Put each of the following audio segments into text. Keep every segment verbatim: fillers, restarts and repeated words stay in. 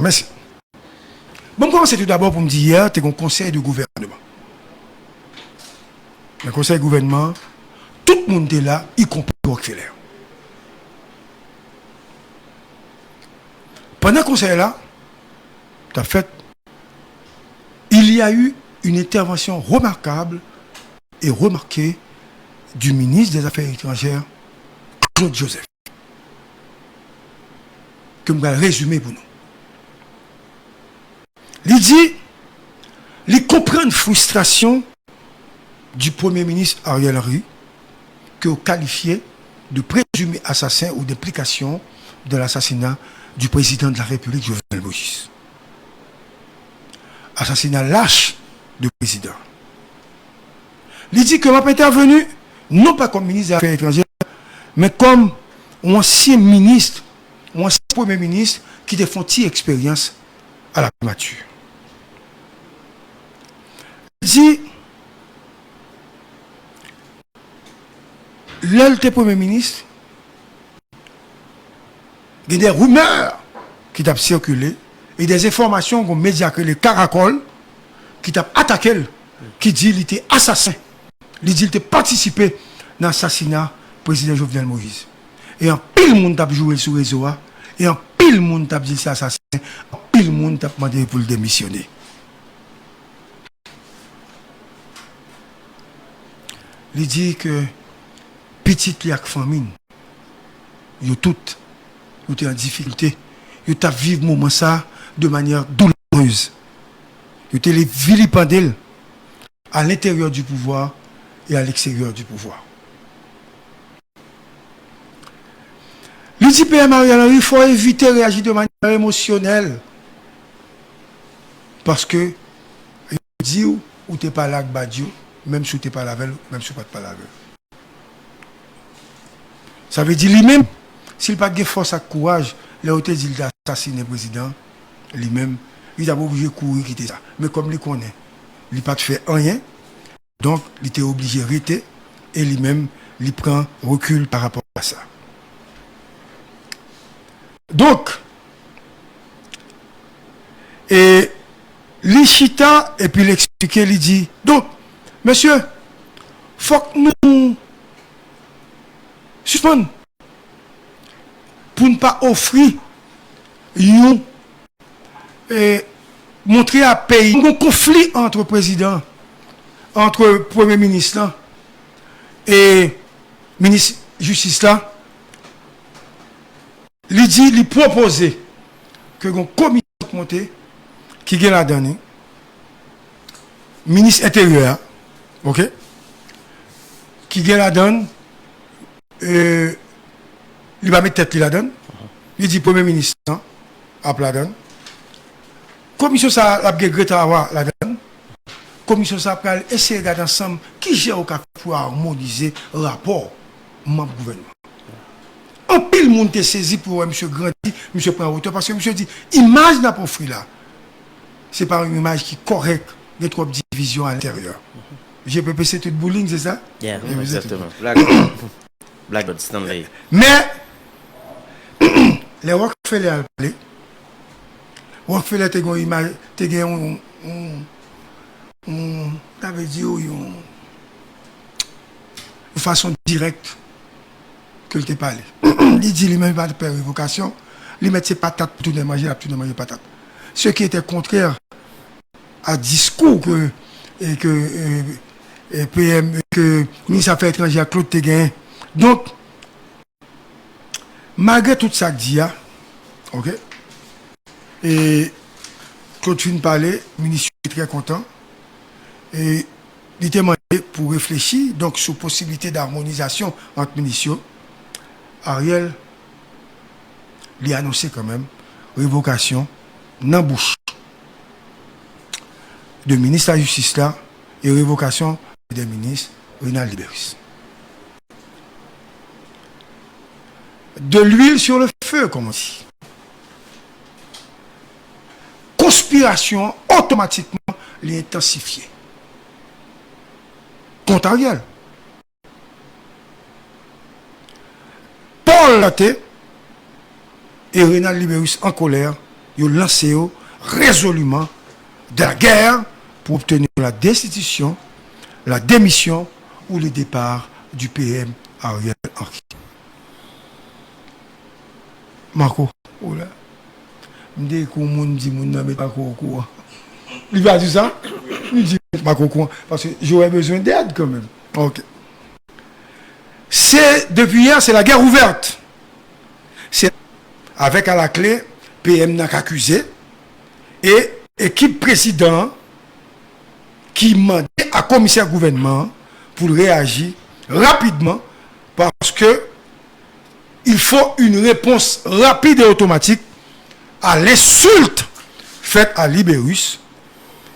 Mèsi. Bon, m kòmanse tou dabò pou m di yè, te gen yon konsèy de gouvènman. Nan konsèy gouvènman, tout moun te la, ikonpri Rockefeller. Pandan konsèy la t ap fèt, il y a eu une intervention remarquable et remarquée du ministre des Affaires étrangères, Claude Joseph, ke m pral rezime pou nou. Li di, li konprann fristrasyon du Premye Minis Ariel Henry, ke yo kalifye de prezime asasen ou d'enplikasyon dans l'assassinat du président de la République, Jovenel Moïse. Asasina lach de prezidan. Li di ke m ap entèveni non pa kòm minis dè afè etranjè, men kòm yon ansyen minis, yon ansyen premye minis ki te fè yon ti eksperyans a la primati. Li di, lè l te premye minis, gen de rimè ki t ap sikile e de enfòmasyon, gen medya ki rele Karakòl ki t ap atake l, ki di li te asasen. Li di li te patisipe nan asasina prezidan Jovenel Moïse. E anpil moun t ap joure l sou rezo a, e anpil moun t ap di l se asasen, anpil moun t ap mande pou l demisyone. Li di ke pitit li ak fanmi l, yo tout, yo te an difikilte. Yo t ap viv moman sa a de manyè doulourez. Yo te vilipande l à l'intérieur du pouvoir et à l'extérieur du pouvoir. Li di P M Ariel Henry, fò w evite reyaji de manyè emosyonèl. Paske yo di w, ou te pale ak Badio, menm si w te pale avè l, menm si w pa t pale avè l. Sa vle di li menm, si l pa t gen fòs ak kouraj, lè yo te di l te asasinen prezidan, li menm, li t ap oblije kouri kite sa. Men kòm li konnen li pa t fè anyen, donk, li te oblije rete, e li menm, li pran rekil pa rapò a sa. Donk, e li chita, epi li eksplike, li di, donk, mesye, fòk nou sispann pou n pa ofri yon, e, montre a peyi, yon konfli ant prezidan, ant premye minis lan e minis jistis la. Li di, li pwopoze ke gen yon komisyon k monte ki gen ladan li minis enteryè a, oke, ki gen ladan l, e, li pa met tèt li ladan l. Li di premye minis lan ap ladan l. Komisyon sa a, l ap gen Greta Awa ladan l. Komisyon sa a pral eseye gade ansanm kijan yo ka fè pou amonize rapò manm gouvènman. Anpil moun te sezi pou wè misye grandi, misye pran wotè, paske misye di, imaj n ap ofri la, se pa yon imaj ki kòrèk, gen twòp divizyon alenteryè. G P P se tout bouling, se sa? Yeah, exactement. Black, Black Bird Stanley. Men, lè Rockefeller al pale, Rockefeller te gen yon imaj, te gen yon, yon, yon, sa vle di yon, yon fason dirèk ke l te pale. Li di li menm li pa t pè revokasyon, li mèt se patat pou tounen manje, l ap tounen manje patat. Ce qui était contraire a diskou ke, e ke, e, e P M, ke minis afè etranjè a Claude te genyen. Donk, malgre tout sa k di a, oke, e Claude fin pale, minis yo te trè kontan, e li te mande pou reflechi, donk, sou posiblite damonizasyon ant minis yo. Ariel, li anonse kanmenm revokasyon nan bouch de minis lajistis la e revokasyon de minis Renald Liberus. De l'huile sur le feu, comme on dit. Konspirasyon an otomatikman li entansifye kont Ariel. Paul Larté e Renald Liberus an kolè, yo lanse yo résolument dans la guerre pour obtenir la destitution, la démission ou le départ du P M Ariel Henry. Marco, ou la? M te kou moun di moun nan met Marco okouran. Li pa di sa? M di met Marco okouran. Paske Joe bezwen dèd kanmenm. Ok. Se, depi yè, se la guerre ouverte. Se avèk alakle P M nan k akize e ekip prezidan an ki mande a komisè gouvènman an pou l reyaji rapidman paske il faut une réponse rapide et automatique à l'insulte faite à Libérus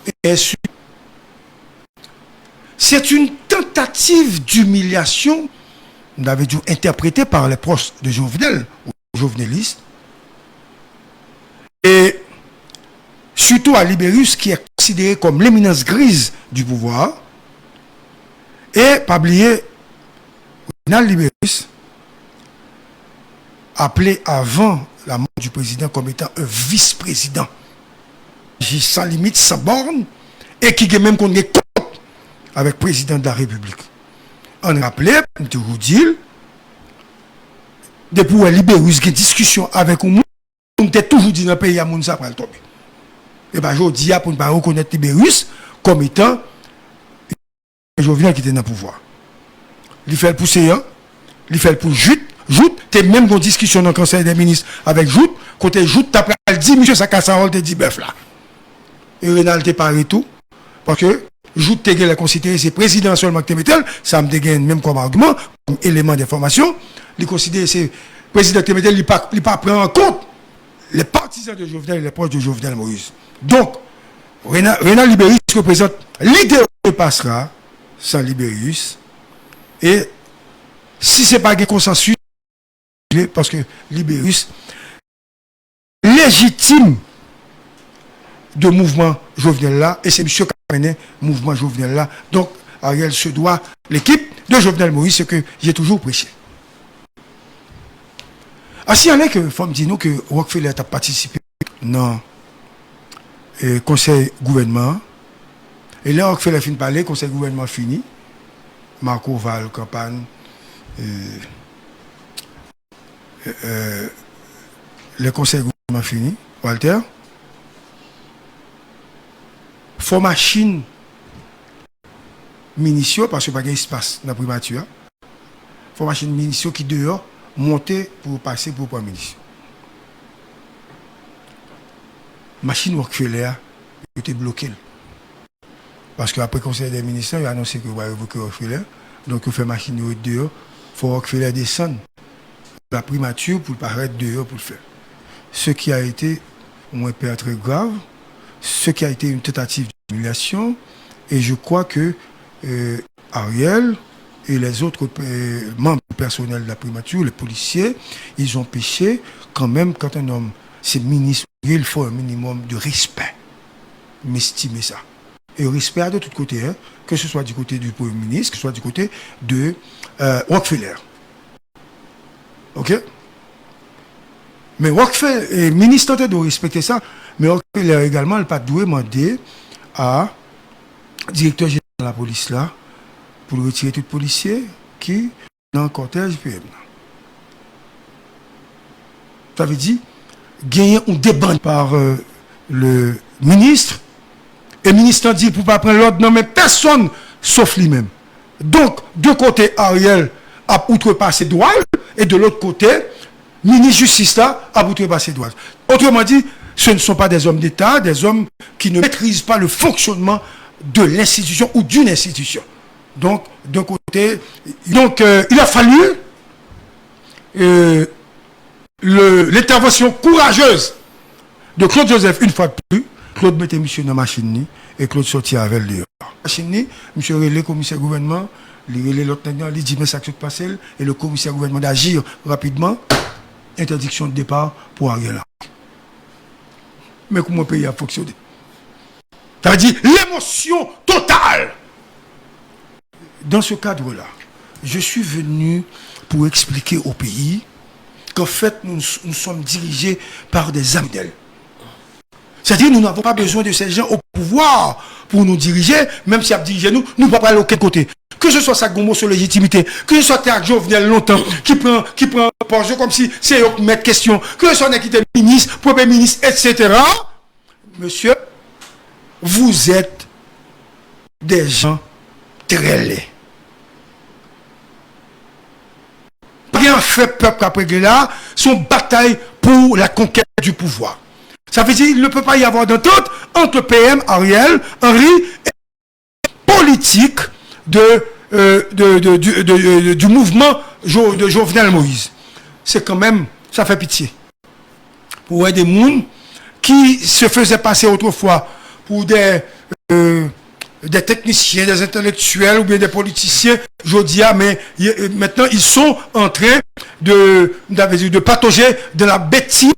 et ainsi c'est une tentative d'humiliation, m ta vle di entèprete par les proches de Jovenel ou jovenelistes, et surtout à Libérus qui est considéré comme l'éminence grise du pouvoir. E pa bliye, Rénald Libérus aple avan la mort du président comme étant un vice-président, aji san limit, san bòn, e ki gen menm konn gen kont avèk prezidan de la repiblik. Ann raple, m toujou di l, depi w wè Libérus gen diskisyon avèk yon moun, m te toujou di nan peyi a moun sa pral tonbe. E pa jodi a pou n pa rekonèt Libérus kòm etan Jovenel ki te nan pouvwa. Li fè l pou Seyan, li fè l pou Jout. Jout te menm gon diskisyon nan Konsèy dè Minis avèk Jout, kote Jout t ap pral di misye sa kasawòl te di bèf la. E Renald te pare tou, paske Jout te genlè konsidere se prezidan an sèlman ki te mete l, sa m te gen menm kòm agiman, kòm eleman denfòmasyon, li konsidere se prezidan ki te mete l, li pa, li pa pran an kont les partisans de Jovenel et les proches de Jovenel Moïse. Donk, Rena- Renald Libérus reprezant lidè de pasra san Libérus. E si se pa gen konsansis, paske Libérus lejitim de mouvman Jovenel la, e se misye k ap mennen mouvman Jovenel la. Donk, Ariel se dwa, l'équipe de Jovenel Moïse, ce que j'ai toujours prêché. Asi alè ke fò m di nou ke Rockefeller t ap patisipe nan e, konsèy gouvènman an. E lè Rockefeller fin pale, konsèy gouvènman fini. Marco Val, Kanpan, e, e, e, lè konsèy gouvènman fini, Walter, fò machin minis yo, paske pa gen espas nan primati a, fò machin minis yo ki deyò monte pou yo pase pou yo pran minis yo. Machin Rockefeller a, yo te bloke l. Paske apre konsèy dè minis lan, yo anonse ke yo pral revoke Rockefeller. Donk, yo fè machin yo ret deyò. Fò Rockefeller desann la primati pou l pa ret deyò pou l fè. Ce qui a été, mwen pè, très grave, ce qui a été une tentative d'humiliation, et je crois que euh, Ariel et les autres euh, membres du personnel de la primature, les policiers, ils ont péché quand même. Quand un homme, c'est ministre, il faut un minimum de respect. M'estime ça. Et respect à de tous côtés, hein, que ce soit du côté du Premier ministre, que ce soit du côté de euh, Rockefeller. Ok? Men Rockefeller, e, minis lan te dwe respekte sa, men Rockefeller egalman, li pa t dwe mande a direktè jeneral lapolis la pou l retire tout polisye ki nan kòtèj P M nan. Sa vle di, genyen yon debann par euh, le ministre, e minis lan di pou pa pran lòd nan men pèsonn sof li menm. Donk, de kote Ariel ap outrepase dwa l, e de lòt kote, minis jistis la ap outrepase dwa l. Autrement dit, ce ne sont pas des hommes d'État, des hommes qui ne maîtrisent pas le fonctionnement de l'institution ou d'une institution. Donc, d'un côté, donc, euh, il a fallu euh, le- l'intervention courageuse de Claude Joseph, une fois de plus, Claude mete misye nan machin ni e Claude sòti avè l deyò. Machin ni, misye rele komisè gouvènman, li rele lòt nèg lan, li di men sa k sot pase l, e le commissaire gouvernement d'agir rapidement, interdiction de départ pour Ariel Henry. Men kouman peyi a fonksyone. Sa vle di lemosyon total. Dans ce cadre-là, je suis venu pour expliquer au pays qu'en fait, nous, nous sommes dirigés par des criminels. C'est-à-dire, nous n'avons pas besoin de ces gens au pouvoir pour nous diriger, menm si y ap dirije nou, nou pa pral okenn kote. Ke se swa sa k gen yon moso lejitimite, ke se swa te ak Jovenel lontan, ki pran, ki pran pòz yo kòmsi se yo k mèt kesyon, ke se swa nèg ki te minis, premye minis, et cetera. Monsieur, vous êtes des gens très laids. Pa gen afè pèp k ap regle la, se yon batay pou la conquête du pouvoir. Ça veut dire, il ne peut pas y avoir d'entente entre le P M Ariel Henry et politique de, euh, de, de, du, de, de, du mouvement Jo- de Jovenel Moïse. C'est quand même, ça fait pitié. Pou wè de moun ki se faisaient passer autrefois pour des, euh, des techniciens, des intellectuels ou bien des politiciens, jodi a, mais y- euh, maintenant ils sont en train de, de, de patauger dans la bêtise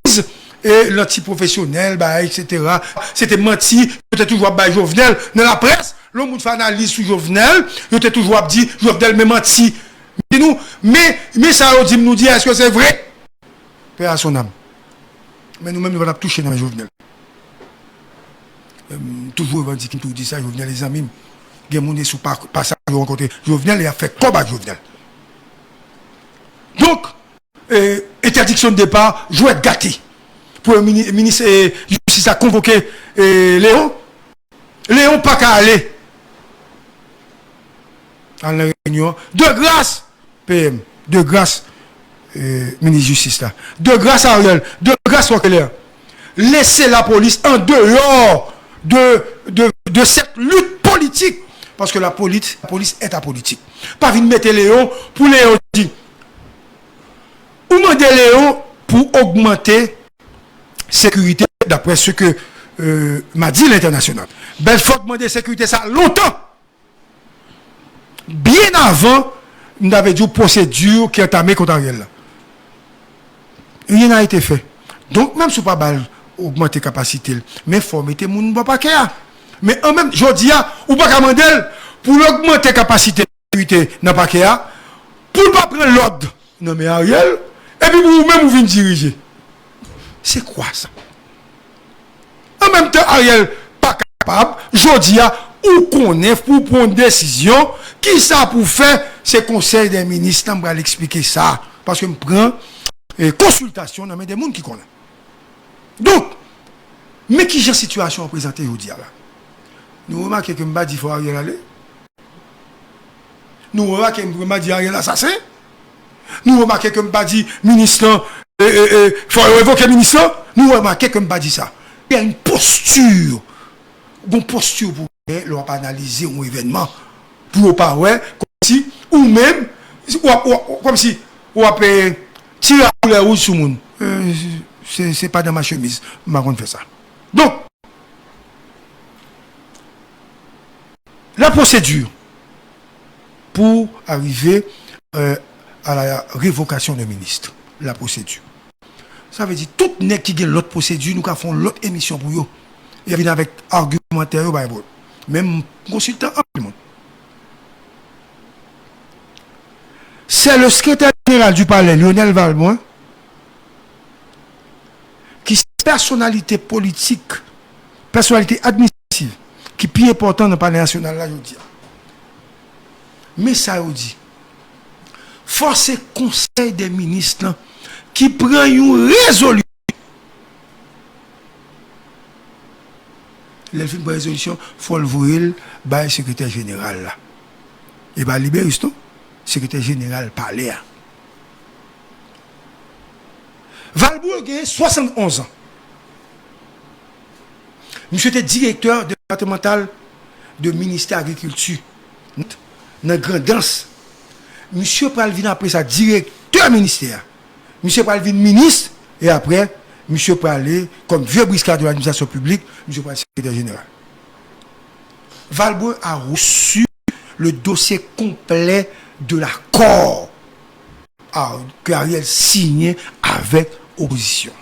et l'antiprofessionnel, bah, et cetera. Se te manti, yo te toujou ap bay Jovenel. Nan laprès, lè moun fè analiz sou Jovenel, yo te toujou ap di Jovenel men manti. Di nou, men, men sa yo di m, nou di, èske se vre? Paix à son âme. Men nou menm, nou pa t ap touche nan men Jovenel. M toujou revandike, m toujou di sa, Jovenel e zanmi m. Gen moun e sou pa- pasaj yo rankontre Jovenel e y ap fè kòb ak Jovenel. Donk, e, entèdiksyon de depa, jwèt gate. Premye mini- minis e, jistis la konvoke e, Leon. Leon pa ka ale. Al nan reyinyon an. De gras, P M, de gras, euh, minis jistis la. De gras, Ariel, de gras, Roquelaire. Lese lapolis an deyò de, de, de cette lutte politique. Paske lapolis, lapolis est apolitique. Pa vin mete Leon pou Leon di. Ou mande Leon pou ogmante sekirite, d'après ce que euh, m'a dit l'international. Belfort mande sekirite sa lontan. Byen avan, m ta vle di w, pwosedi ki antame kont Ariel la. Rien n'a été fait. Donk, menm si w pa ba l ogmante kapasite l, men fò w mete moun bò pakè a. Men an menm, jodi a, ou pa ka mande l pou l ogmante kapasite sekirite nan pakè a, pou l pa pran lòd nan men Ariel, epi pou ou menm ou vin dirije. Se kwa sa? An menm tan, Ariel pa kapab, jodi a, ou konnen pou w pran yon desizyon, kisa pou w fè, se konsèy dè minis lan m pral eksplike sa, paske m pran eh, konsiltasyon nan men de moun ki konnen. Donk, men kijan sitiyasyon an prezante jodi a la. Nou remake ke m pa di fò Ariel ale. Nou remake ke m pa di Ariel asasen. Nou remake ke m pa di minis lan, e, e, e, fò yo revoke minis lan. Nou remake ke m pa di sa. Gen yon posti, yon posti pou gen lè w ap analize yon evènman. Pou yo pa wè, kòmsi ou menm, w ap, w ap, kòmsi w ap eh, tire a koulè wouj sou moun. Eh, se, se pa dans ma chemise, m pa konn fè sa. Donk, la procédure pour arriver euh, à la révocation de ministre. La procédure. Sa vle di, tout nèg ki gen lòt pwosedi, nou ka fè yon lòt emisyon pou yo. Y a vin avèk agimantè yo, bay bò. Men m konsilte anpil moun. C'est le secrétaire général du palais, Lionel Valbrun, ki se pèsonalite politik, pèsonalite administrativ ki pi enpòtan nan palè nasyonal la jodi a. Men sa yo di. Fò se konsèy dè minis lan ki pran yon rezolisyon. Lè l fin pran rezolisyon, fò l voye l bay sekretè jeneral la. E pa Liberis non, sekretè jeneral palè a. Valbrun genyen swasannonz an. Misye te direktè depatmantal de ministè agrikilti nan Grandans. Misye pral vin apre sa direktè ministè a. Misye pral vin minis e apre, misye prale kòm vye briska de l'administration publique, misye pral sekretè jeneral. Valbrun a reçu le dossier complet de l'accord à- que Ariel siyen avèk opozisyon.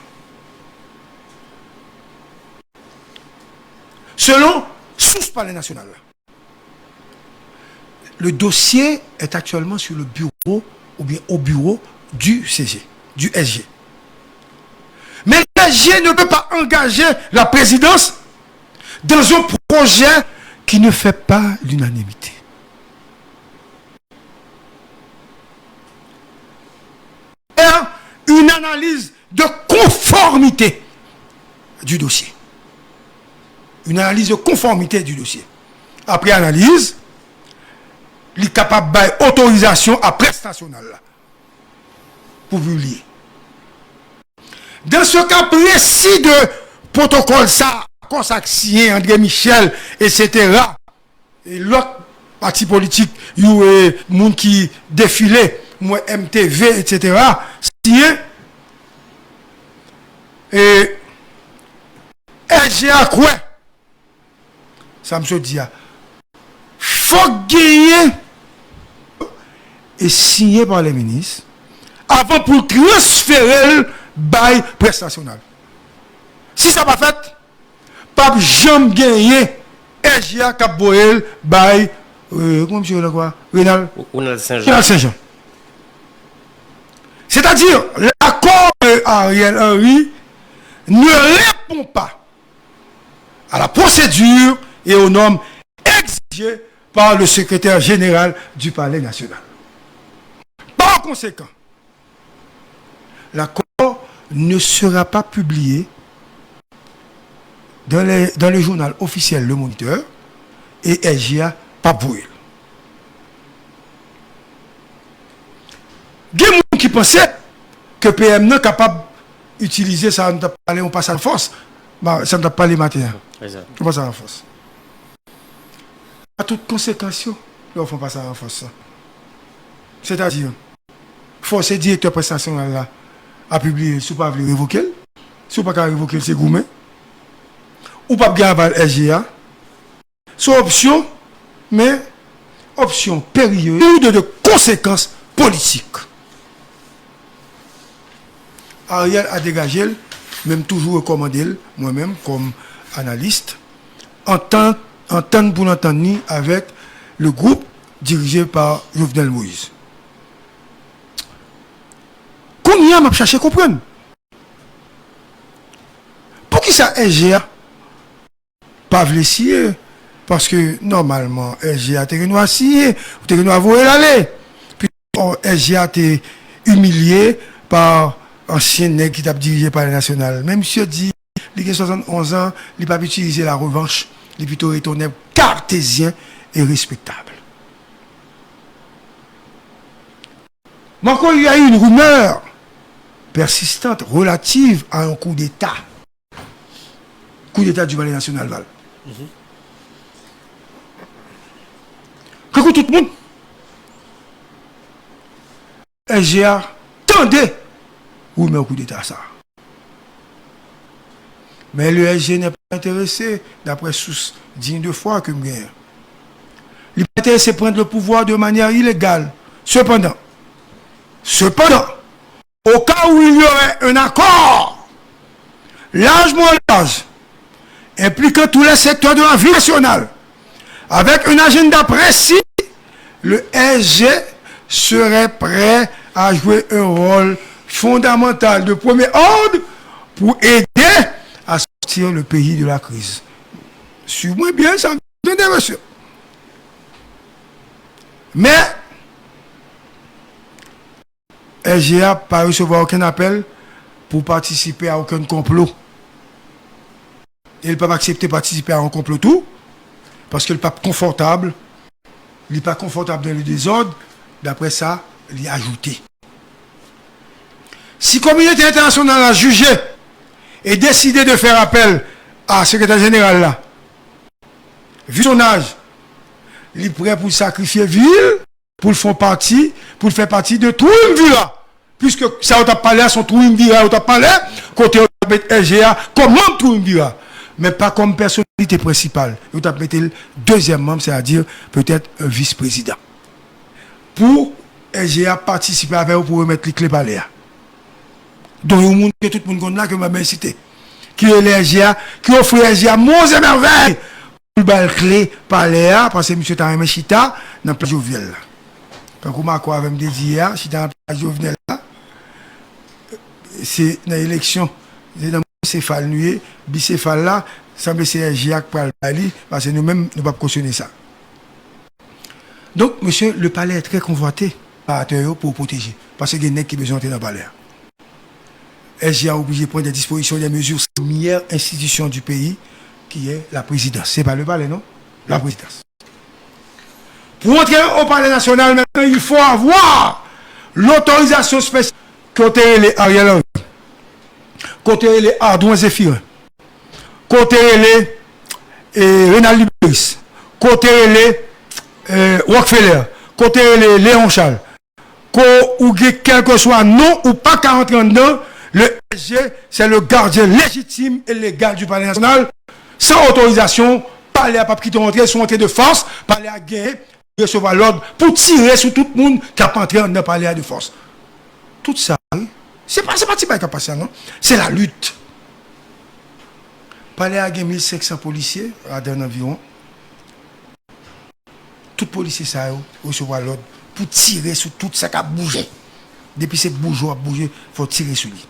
Selon sous palè nasyonal la, le dossier est actuellement sur le bureau ou bien au bureau du C G, du S G. Men lè S G ne peut pas engager la présidence dans un projet qui ne fait pas l'unanimité. Faire une analyse de conformité du dossier. Une analyse de conformité du dossier. Apre analiz, li kapab bay otorizasyon a près nasyonal la pou pibliye. Dans ce cas précis de protokòl sa, akò sa k siyen André Michel, et cetera, e lòt pati politik, yo, e, moun ki defile, m wè M T V, et cetera, siyen, e S G A kwè, sa m sot di a, fòk genyen e siyen pa lè minis avan pou l transfere l bay près nasyonal. Si sa pa fèt, p ap janm genyen S G A k ap voye l bay, euh, kòman misye rele ankò a? Renald? Renald Saint-Jean. Renald Saint-Jean. C'est-à-dire, l'accord de Ariel Henry ne répond pas à la procédure et aux normes exigées par le secrétaire général du Palais national. Par conséquent, l'accord ne sera pas publié dans les, dans le journal officiel Le Moniteur et S G A p ap voye l. Gen moun ki panse ke P M nan kapab itilize sa nou t ap pale yon pasaj an fòs, ba, sa nou t ap pale maten an. Yon pasaj an fòs. A tout konsekans yo, lè w fè yon pasaj an fòs sa. Sètadi, fòse direktè près nasyonal la a pibliye l, si w pa vle revoke l. Si w pa ka revoke l, se goumen. Ou p ap gen aval S G A. Se yon opsyon, men opsyon perye, lourde de konsekans politik. Ariel a degaje l, men m toujou rekòmande l, mwen menm, kòm analis, antann, antann pou l antann li avèk le groupe dirigé par Jovenel Moïse. Kounye a, m ap chache konprann. Poukisa S G A pa vle siyen? Paske, nòmalman, S G A te gen dwa siyen, ou te gen dwa voye l ale. Pi, S G A te imilye pa ansyen nèg ki t ap dirije Palè Nasyonal. Men misye di, li gen swasannonz an, li p ap itilize la revanche, li pito rete yon nèg kartezyen e respektab. Marco, il y a eu une rumeur persistante relative à un coup d'État. Coup d'État du Palais National, Val. Kankou tout moun, S G A tande rumè coup d'État sa. Men le S G n'est pas intéressé, d'après source digne de foi ke m genyen. Li pa enterese pran le pouvwa de manyè ilegal. Sepandan, sepandan, au cas où il y aurait un accord largement large, impliquant tous les secteurs de la vie nationale, avec un agenda précis, le S G serait prêt à jouer un rôle fondamental de premier ordre pour aider à sortir le pays de la crise. Swiv mwen byen, sa m tande, mesye. Men, S G A pa resevwa okenn apèl pou patisipe a okenn konplo. E l p ap aksepte patisipe a yon konplo tou, paske l p ap konfòtab, li pa konfòtab nan le dezòd, daprè sa li ajoute. Si kominote entènasyonal la jije e deside de fè apèl a sekretè jeneral la, vi son aj, li prè pou l sakrifye vi l, pou l fè pati, pou l fè pati de triumvirat. Piske sa yo t ap pale a, se yon triumvirat yo t ap pale, kote yo t ap met S G A kòm manm triumvirat, men pa kòm pèsonalite prensipal. Yo t ap mete l dezyèm manm, sètadi petèt yon vis prezidan. Pou S G A patisipe avè yo pou remèt li kle palè a. Donk, yon moun ke tout moun konn la, ke m ap byen site, ki rele S G A, ki ofri S G A monts et merveilles pou l ba l kle palè a, paske misye ta renmen chita nan plas Jovenel la. Tankou Marco avè m te di yè a, chita nan plas Jovenel la, se nan eleksyon, se nan bisefal nou ye, bisefal la, sanble se S G A k pral bay li, paske nou menm, nou p ap kosyone sa. Donk, mesye, le palais est très convoité pa atè yo pou yo pwoteje. Paske gen nèg ki bezwen antre nan palè a. S G A oblije pran des dispositions, des mesures, c'est la meilleure institution du pays, qui est la présidence. Se pa le palais, non? La présidence. Pour entrer au palais national, maintenant, il faut avoir l'autorisation spéciale. Kote rele Ariel Henry? Kote rele Ardouin Zéphirin? Kote rele eh, Renald Liberis? Kote rele eh, Rockefeller? Kote rele Léon Charles? Ko ou gen kèlkeswa non, ou pa ka antre anndan. Le S G, c'est le gardien légitime et légal du palais national. San otorizasyon, palè a p ap kite w antre, si w antre de fòs, palè a gen resevwa lòd pou tire sou tout moun k ap antre anndan palè a de fòs. Tout sa, wi. Se pa, se pa ti bagay k ap pase a, non. Se lalit. Palè a gen mil senk san polisye ladan l anviwon. Tout polisye sa yo resevwa lòd pou tire sou tout sa k ap bouje. Depi se bouje w ap bouje, fò w tire sou li.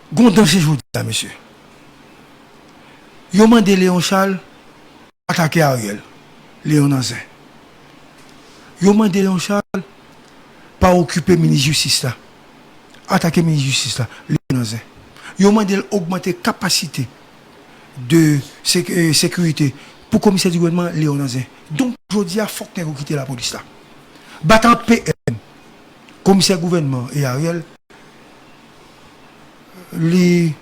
Gon danje jodi a, mesye. Yo mande Léon Charles atake Ariel. Léon nan zen. Yo mande Léon Charles pa okipe minis jistis la. Atake minis jistis la. Léon nan zen. Yo mande l ogmante kapasite de sek- eh, sekirite pou komisè di gouvènman, Léon nan zen. Donk, jodi a, fòk nèg yo kite lapolis la. Batay ant P M, komisè gouvènman e Ariel, li,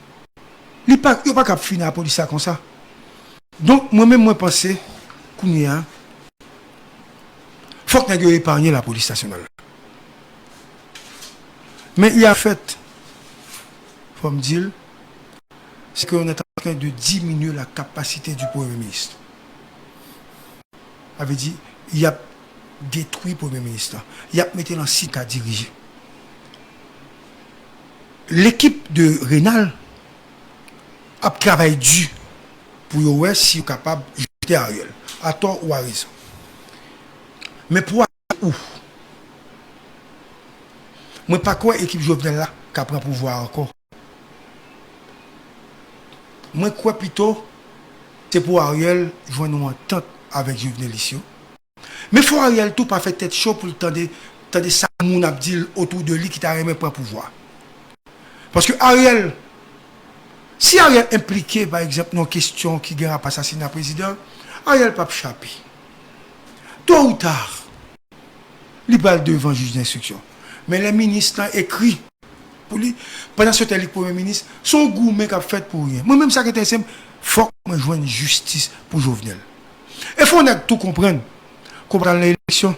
li pa, yo pa kab fini a polis sa konsa. Donk, mwen menm, mwen panse, kounye a, fòk nèg yo epanye lapolis nasyonal la. Men il y a fait, fò m di l, c'est qu'on est en train de diminuer la capacité du Premier ministre. Sa vle di, y ap detwi premye minis la. Y ap mete l an sit ka dirije. Lekip de Renal ap travay di pou yo wè si yo kapab jete Ariel. Atò ou arezon. Men pou Ariel ou, mwen pa kwè ekip Jovenel la ka pran pouvwa a ankò. Mwen kwè pito se pou Ariel jwenn yon antant avèk Jovenelis yo. Men fò Ariel tou pa fè tèt cho pou l tande, tande sa moun ap di l otou de li ki ta renmen pran pouvwa. Paske Ariel, si Ariel enplike, pa egzanp, nan yon kesyon ki gen rapò asasina prezidan, Ariel p ap chape. Tôt ou tard, li pral devan jij denstriksyon. Men lè minis lan ekri pou li, pandan se tan li k premye minis, se yon goumen k ap fèt pou ryen. Mwen menm sa k enterese m, fòk mwen jwenn jistis pou Jovenel. E fò nèg tou konprann, ke w pa t al nan eleksyon.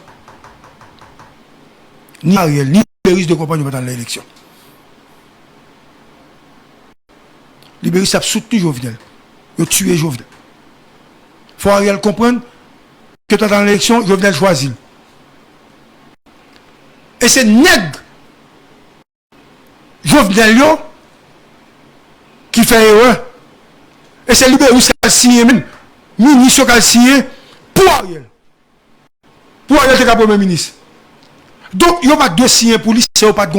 Ni Ariel, ni Liberis dwe konprann yo pa t al nan eleksyon. Liberis ap soutni Jovenel. Yo tiye Jovenel. Fò Ariel konprann ke yo t al nan eleksyon, Jovenel chwazi l. E se nèg Jovenel yo ki fè erè. E se Liberis k al siyen menm. Minis yo k al siyen pou Ariel. Pou Ariel te ka premye minis. Donk, yo pa t dwe siyen pou li si yo pa t gon